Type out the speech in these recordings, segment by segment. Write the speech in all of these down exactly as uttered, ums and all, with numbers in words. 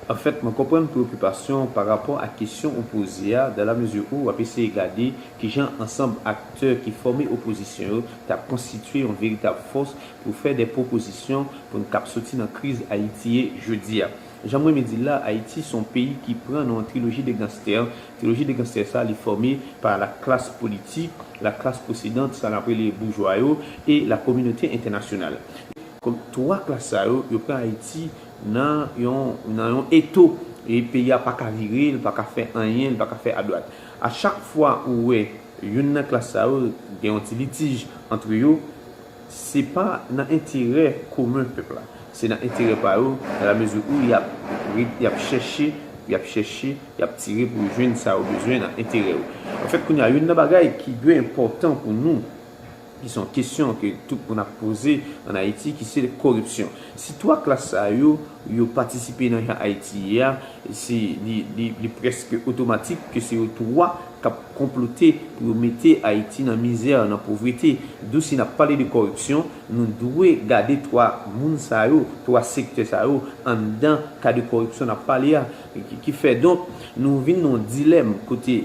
Anfèt, mwen konprann preokipasyon w parapò a kesyon ou poze a, dans la mesure où w ap eseye gade kijan ansanm aktè ki fòme opozisyon yo ta konstitye yon veritab fòs pou fè de pwopozisyon pou n kab soti nan kriz Ayiti ye jodi a. Jan m renmen di l la, Ayiti se yon peyi ki pran nan yon triloji de ganstè. Triloji de ganstè sa, li fòme pa la klas politik, la klas posedant, sa n ap rele boujwa yo, e la kominote entènasyonal. Kòm twa klas sa yo, yo pran Ayiti nan yon, nan yon eto, e peyi a pa ka vire, li pa ka fè anyen, li pa ka fè adwat. A chak fwa ou wè youn nan klas sa yo gen yon ti litij antre yo, se pa nan enterè komen pèp la. Se nan enterè pa yo, dans la mesure où y ap, y ap chèche, y ap chèche, y ap tire pou yo jwenn sa yo bezwen nan enterè yo. Anfèt, kounye a, youn nan bagay ki byen enpòtan pou nou, ki se yon kesyon ke tout moun ap poze ann Ayiti, ki se koripsyon. Si twa klas sa yo, yo patisipe nan jan Ayiti ye a, se, li, li, li prèske otomatik ke se yo twa k ap konplote pou yo mete Ayiti nan mizè, nan povrete. Donk, si n ap pale de koripsyon, nou dwe gade twa moun sa yo, twa sektè sa yo, anndan ka de koripsyon n ap pale a. Ki, ki fè, donk, nou vin nan yon dilèm kote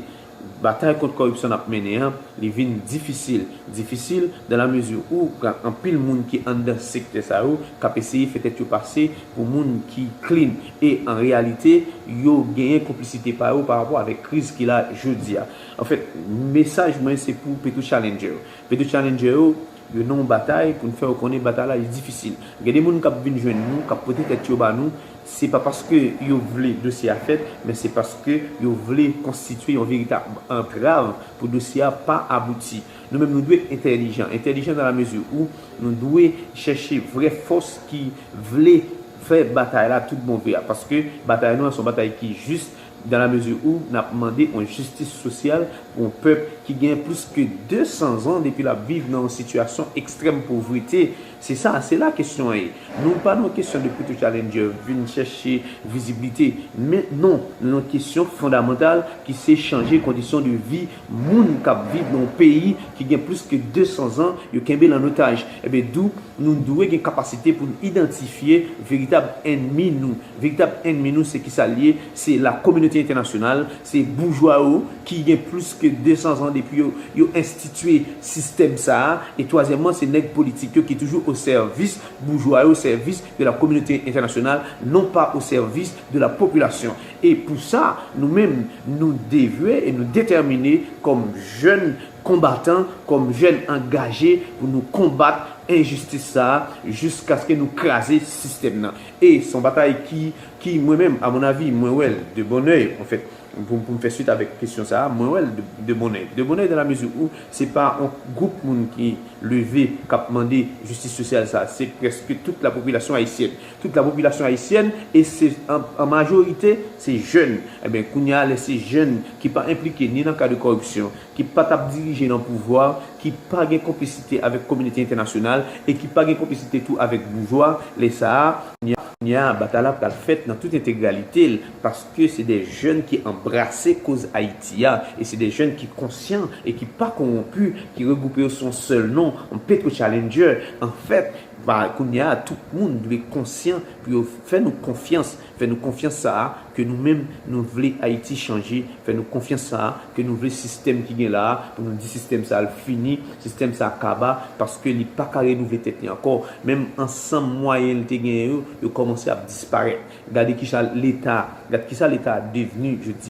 batay kont koripsyon n ap mennen an, li vin difisil. Difisil dans la mesure où gen anpil moun ki anndan sektè sa yo k ap eseye fè tèt yo pase pou moun ki clean. E an reyalite, yo genyen konplisite pa yo pa rapò avèk kriz ki la jodi a. Anfèt, mesaj mwen se pou Petro Challenger yo. Petro Challenger yo, yo nan yon batay pou n fè yo konnen batay la li difisil. Gen de moun k ap vin jwenn nou, k ap pote tèt yo ba nou, se pa paske yo vle dosye a fèt, men se paske yo vle konstitye yon veritab antrav pou dosye a pa abouti. Nou menm, nou dwe entèlijan. Entèlijan dans la mesure où nou dwe chèche vrè fòs ki vle fè batay la tout bon vre a. Paske batay nou an se yon batay ki jis, dans la mesure où n ap mande yon jistis sosyal pou yon pèp ki gen plis ke de san zan depi l ap viv nan yon sitiyasyon ekstrèm povrete. Se sa, se la kesyon an ye. Nou pa nan yon kesyon de Petro Challenger vin chèche viziblite. Men non, nou nan yon kesyon fondamantal ki se chanje kondisyon de vi moun k ap viv nan yon peyi ki gen plis ke de san zan yo kenbe l an otaj. Ebyen, d'où nou dwe gen kapasite pou n idantifye veritab ènmi nou. Veritab ènmi nou, se kisa l ye? Se la kominote entènasyonal, se boujwa yo ki gen plis ke de san zan depi yo, yo enstitye sistèm sa a. E twazyèmman, se nèg politik yo ki toujou o sèvis boujwa yo, o sèvis de la kominote entènasyonal, non pa o sèvis de la popilasyon. E pou sa, nou menm, nou devwe e nou detèmine kòm jèn konbatan, kòm jèn angaje pou nou konbat enjistis sa a jiskaske nou kraze sistèm nan. E se yon batay ki, ki mwen menm, a mon avi, mwen wè l de bon èy, anfèt, pou, pou m fè swit avèk kesyon sa a, mwen wè l de, de bon èy. De bon èy dans la mesure où se pa yon gwoup moun ki leve, k ap mande jistis sosyal sa a, se prèske tout la popilasyon ayisyèn. Tout la popilasyon ayisyèn, e se an, an majorite, se jèn. Ebyen, kounye a, lè se jèn ki pa enplike ni nan ka de kòripsyon, ki pa t ap dirije nan pouvwa, ki pa gen konplisite avèk kominote entènasyonal e ki pa gen konplisite tou avèk boujwa, lè sa a, kounye a, kounye a, batay la pral fèt nan tout entegralite l, paske se de jèn ki anbrase koz Ayiti a, e se de jèn ki konsyan e ki pa kowonpi, ki regwoupe yo sou yon sèl non, yon Petro Challenger. Anfèt, ba, kounye a, tout moun dwe konsyan pou yo fè nou konfyans, fè nou konfyans sa a, ke nou menm, nou vle Ayiti chanje, fè nou konfyans sa a, ke nou vle sistèm ki gen la a, pou nou di sistèm sa a l fini, sistèm sa a kaba, paske li pa ka renouvle tèt li ankò. Menm ansanm mwayen l te genyen yo, yo kòmanse ap disparèt. Gade kisa Leta, gad kisa Leta devni jodi.